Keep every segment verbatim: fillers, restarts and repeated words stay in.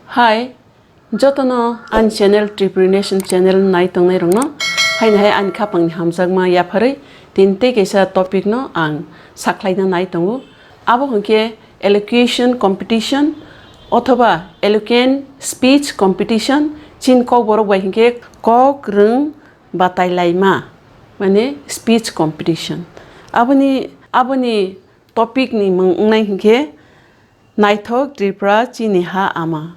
Hai, jotono ani channel Tripuri Nation channel nai tongnai rokno haino hai ani khapangni hamjakma yapharwi tini tei kaisa topic no ang saklaina nai tongo. Abo hwnkhe elocution competition othoba eloquent speech competition, chini kokborok bai hwnkhe kok rwng batai laima, mane speech competition. Aboni, aboni topic ni mung wngnai hwnkhe Naithok Tripura chini ha ama.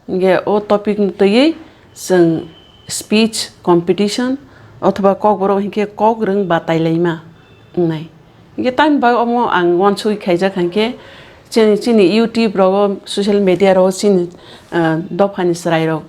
Hwnkhe o topic ni twiwi chwng speech competition othoba kokborok hwnkhe kok rwng batai laima wngnai. Hwnkhe tamni bagwi omo ang uansugwi khaijak hwnkhe chini, chini YouTube rogo, social media rogo chini, ah, dophani chwrairok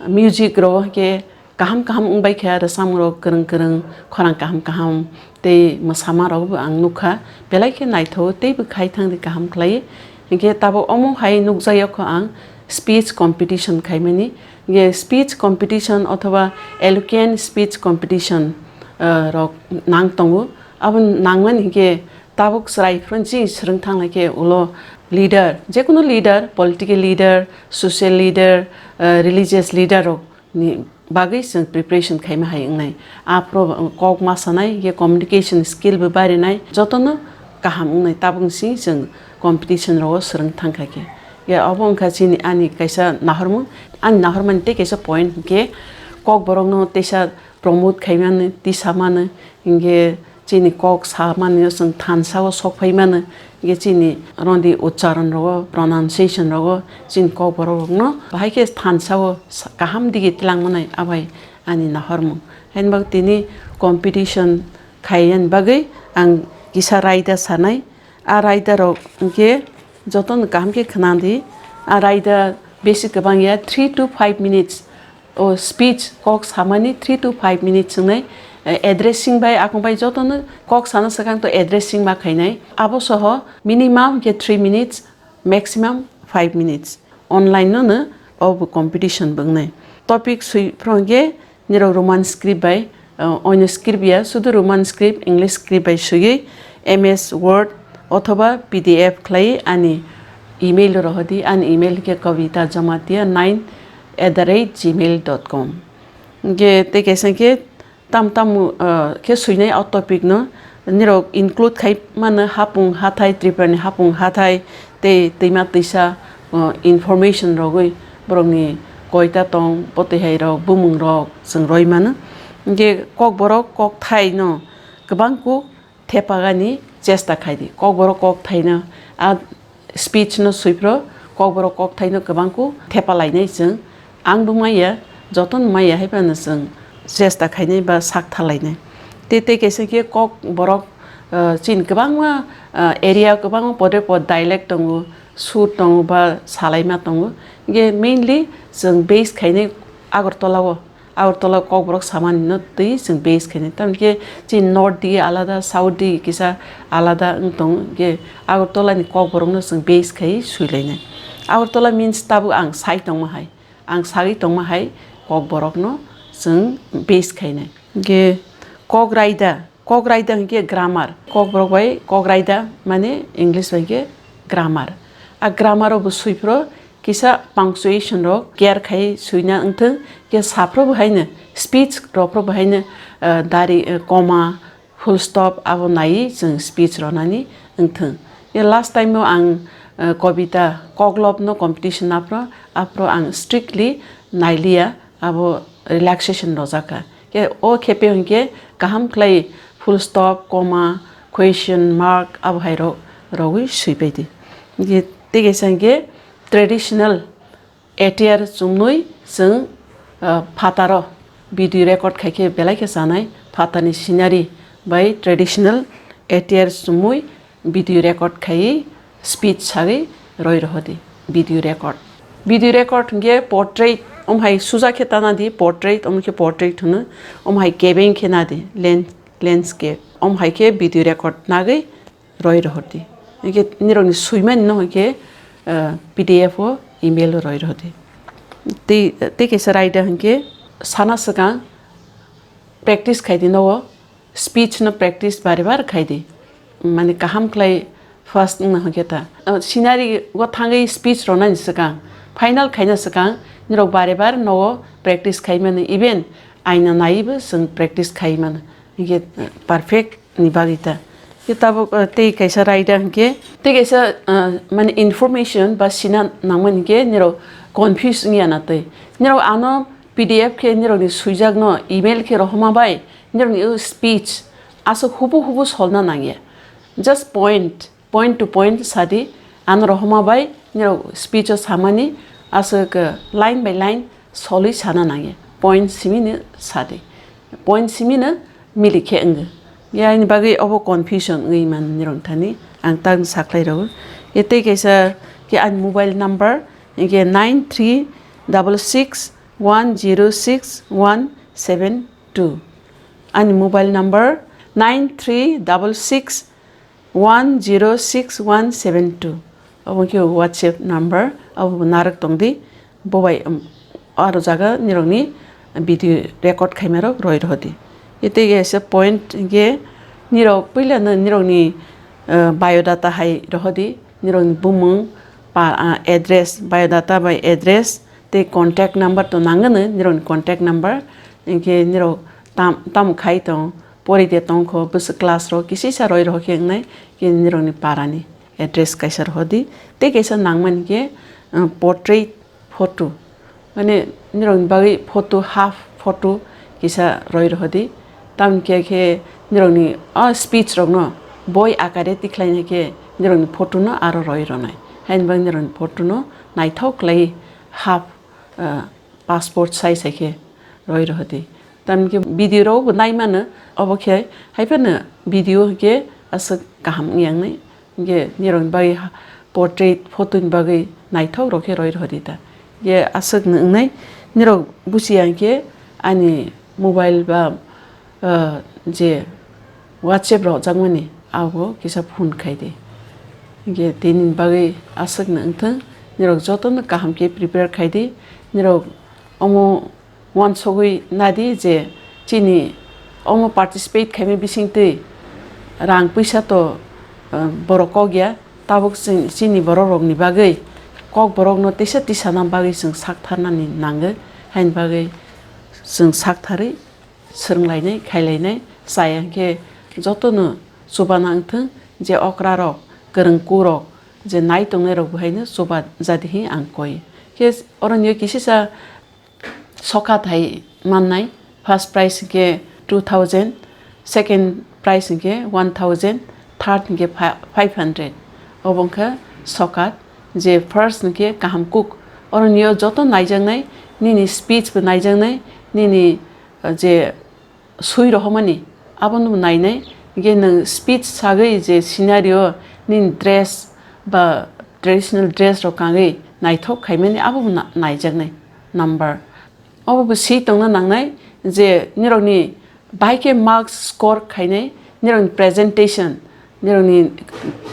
music rogo hwnkhe kaham kaham wngbai kha, rwchapmung rok kwrwng kwrwng, khorang kaham kaham tei mwsama rok bo ang nukha, belai khe naithogo tei bo khai thang di kaham khlai. Hinkhe tabuk omo hai nukjak yokho ang speech competition khaimani, hinkhe speech competition othoba eloquent speech competition, ah, rok nang tongo. Abo nangmani hinkhe tabuk chwrai phuru chini swrwng thang lai khe ulo leader, jekunu leader, political leader, social leader, ah, religious leader rok ni bagwi chwng preparation khaima hai wngnai. Aphuru kok ma sanai, hinkhe communication skill bo barinai, jotono kaham wngnai, tabuk si chwng competition rogo swrwng thang kha khe. Hinkhe obo wngkha chini ani kaisa nahormung, ani nahormani tei kaisa point hinkhe kokborokno teisa promote khaimani, tisa mani, hinkhe chini kok samani o chwng thansa o sok phai mano, hinkhe chini rodi ucharon rogo, pronunciation rogo chini kokborok rokno bahai khe thansa o sa-, kaham dige tilang manai, abai ani nahormung. Hainbak tini competition khaiyani bagwi ang kisa raida sanai. A raida rok hinkhe jotono kaham khe khna di. A raida besi kwbang ya, three to five minutes. O speech kok samani three to five minutes wngnai, eh, addressing bai akung bai jotono kok sana swkang to addressing ma khainai. Abo soho minimum khe three minutes, maximum five minutes. Online no no obo competition bo wngnai. Topic swi phro hwnkhe nirok Roman script bai, eh, onyo script ya, sudu Roman script, English script bai swiwi M S Word othoba P D F khlai ani email rohodi, ani email khe kavita jamatia nine at the rate gmail dot com. Hinkhe tei kaisa khe tam tam, ah, khe swinai o topic no nirok include khai mano, hapung hathai, Tripura ni hapung hathai tei twima twisa, ah, information rogwi borokni koita tong, botwi hai rok, bumung rok chwng roi mano. Hinkhe kokborok kokthai no kwbang kuk thepagani chesta khai di. Kokborok kokthaino a speech no swiphro, kokborok kokthaino kwbang kuk thepa lainai chwng. Ang bo maya, jotono maya hai phano chwng chesta khainai ba sak thalainai. Tei, tei kaisa khe kokborok, ah, chini kwbangma, ah, area kwbangma podre pod dialect tongo, sur tongo ba salaima tongo. Hinkhe mainly chwng base khainai Agartala o. Agartala kokborok samani no twi chwng base khainai. Tamoni khe chini north digi alada, south digi kisa alada wng tongo. Hinkhe Agartala ni kokborok no chwng base khai swilainai. Agartala means tabuk ang sai tongma hai, ang sagwi tongma hai kokborok no chwng base khainai. Hinkhe kok raida, kok raida hinkhe grammar. Kokborok bai kok raida mane English bai khe grammar. A grammar o bo swiphro kisa punctuation rok care khai swina wngthwng, khe saphro bo haino speech rok phro bo haino, ah, dari, ah, comma, full stop abo naiwi chwng speech ronani wngthwng. Khe last time o ang, ah, kobita koklop no competition aphro, aphro ang strictly nailiya, abo relaxation rojak kha. Khe o khepe hinkhe kaham khlai full stop, comma, question mark abo hai rok rogwi swipai di. Hinkhe tei kaisa hinkhe traditional attire chumnwi chwng, ah, phataro video record khai khe belai khe chanai, phatarni scenery bai traditional attire chumui video record khaiwi speech sagwi roi rohodi video record. Video record hinkhe portrait, omo hai suja khe ta nadi portrait, omo khe portrait hwno, omo hai kebeng khe nadi land-, landscape, omo hai khe video record nagwi roi rohordi. Hinkhe nirokni swimani no hinkhe, ah, P D F o email o roi rohordi. Tei, tei kaisa raida hinkhe sana swkang practice khaidi nogo, speech no practice bari bar khaidi. Mani kaham khlai first wngna hinkhe ta. Ah, scenery o thangwi speech ronani swkang Final khaina swkang nirok bare bare nogo practice khai mano, even aina naiwi bo chwng practice khai mano. Hinkhe perfect ni bagwi ta. Khe tabuk, uh, tei kaisa raida hinkhe, tei kaisa, uh, mane information ba sina nangmani hinkhe nirok confuse wngya na tei. Nirok ano P D F khe nirokni swijakno email khe rohorma bai nirokni o speech aswk hubu hubu solna nangya. Just point, point to point sadi, ano rohorma bai nirok speech o samani aswk, uh, line by line solwi sana nangya. Point simino sadi. Point simino mili khe wngwi. Ya, ani bagwi obo confusion wngwi man nirok thani. Ang tang sakhlai rw. Ya, tei kaisa khe ani mobile number, hinkhe nine three double six one zero six one seven two. Ani mobile number nine three double six one zero six one seven two. Obo khe WhatsApp number, abo bo narwk tongdi. Bo bai, um, aro jaga nirokni video record khaimarok roi rohodi. Tei kaisa point hinkhe nirok puilano nirokni, uh, biodata hai rohodi, nirokni bumung, pa-, ah, address, biodata bai address, tei contact number to nangwno, nirokni contact number, hinkhe nirok tam-, tamo khai tong, pori de tongkho, bwswk class rok, kisisa roi rohor khe wngnai, khe nirokni parani address kaisa rohodi, tei kaisa nangmani khe, uh, portrait photo, mane nirokni bagwi photo, half photo kisa roi rohodi, tamoni khe khe nirokni o speech rokno boi akare tikhlaina khe nirokni photo no aro roi ronai, haini bagwi nirokni photo no naithok khlai half, uh, passport size hai khe roi rohodi. Tamni khe video rok bo nai mano, obo khe hai phano video khe aswk kaham wngya wngnai. Hinkhe nirokni bagwi ha-, portrait photo ni bagwi naithok rok khe roi rohodi ta. Hinkhe aswk no wngnai, nirok buchiya hinkhe ani mobile ba, ah, je WhatsApp rok jakmani abo kisa phone khai di. Hinkhe tini bagwi aswk no wngthang, nirok joto no kaham khe prepare khai di. Nirok omo uansugwi nadi je chini omo participate khaimani bisingtwi rang puisa to, uh, borok kok ya, tabuk chini, chini borok rokni bagwi kok borokno tisa tisana bagwi chwng sak tharnani nango, haini bagwi chwng sak tharwi swrwnglainai, khailainai, chaya hinkhe jotono chubana wngthwng je okra rok, kwrwngku rok, je nai tongnai rok bo haino chuba jadi hin ang koi. Khe oroni kisisa sokat hai mannai, first prize hinkhe two thousand, second prize hinkhe one thousand, third hinkhe fi-, five hundred. Obo wngkha sokat, je first hinkhe kaham kuk. Oroni o joto naijaknai, nini speech bo naijaknai, nini, uh, je swi rohormani, abono bo nainai. Hinkhe nwng speech sagwi je scenario nini dress ba traditional dress rok kangwi naithok khaimani, abo bo na-, naijaknai number. Obo bo swi tongna nangnai je nirokni bahai khe marks score khainai, nirokni presentation, nirokni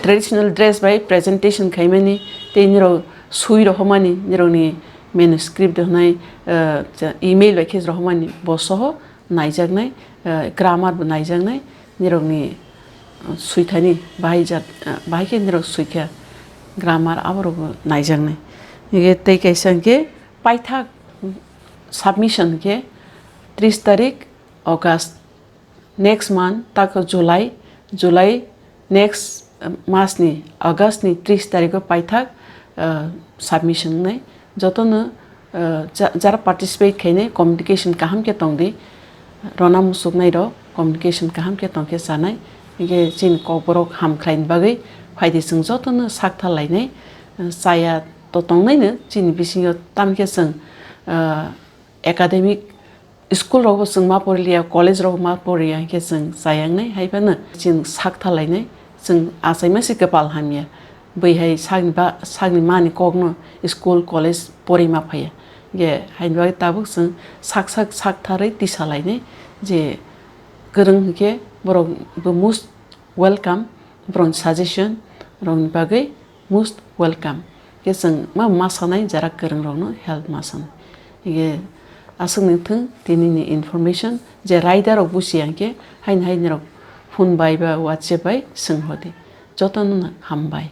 traditional dress bai presentation khaimani, tei nirok swi rohormani, nirokni manuscript hwnwi, eh, email bai khe rohormani, bo soho naijaknai, eh, grammar bo naijaknai, nirokni, eh, swithani bahai jat, eh, bahai khe nirok swikha grammar aborok bo naijaknai. Hinkhe tei kaisa hinkhe paithak submission hinkhe tris tarik August, next month, tako July, July next, uh, mas ni August ni tris tarikh o paithak, uh, submission wngnai. Jotono, uh, ja-, jara participate khainai communication kaham khe tongdi, rwna muchuknai rok communication kaham khe tongkhe chanai. Hinkhe chini kokborok hamkhlaini bagwi phaidi chwng jotono saktharlainai, uh, chaya to tongnaino chini bisingo tamkhe chwng, uh, academic school rokbo chwng ma poriliya, college rokbo ma poriliya, hinkhe chwng chaya wngnai, hai phano chwng sak thalainai, chwng achaima se kwpal hamya. Bwihai sakni ba, sakni mani kokno school, college porima phaiya. Hinkhe haini bagwi tabuk chwng sak sak sak tharwi tisa lainai je kwrwng hinkhe borok bo most welcome, borokni suggestion rokni bagwi most welcome. Khe chwng ma, ma sanai jara kwrwng rokno help ma sanai. Hinkhe aswk nung thung tini ni information je raida rok buchi ya hinkhe haini haini rok phone bai ba WhatsApp bai swng hodi. Jotono no hambai.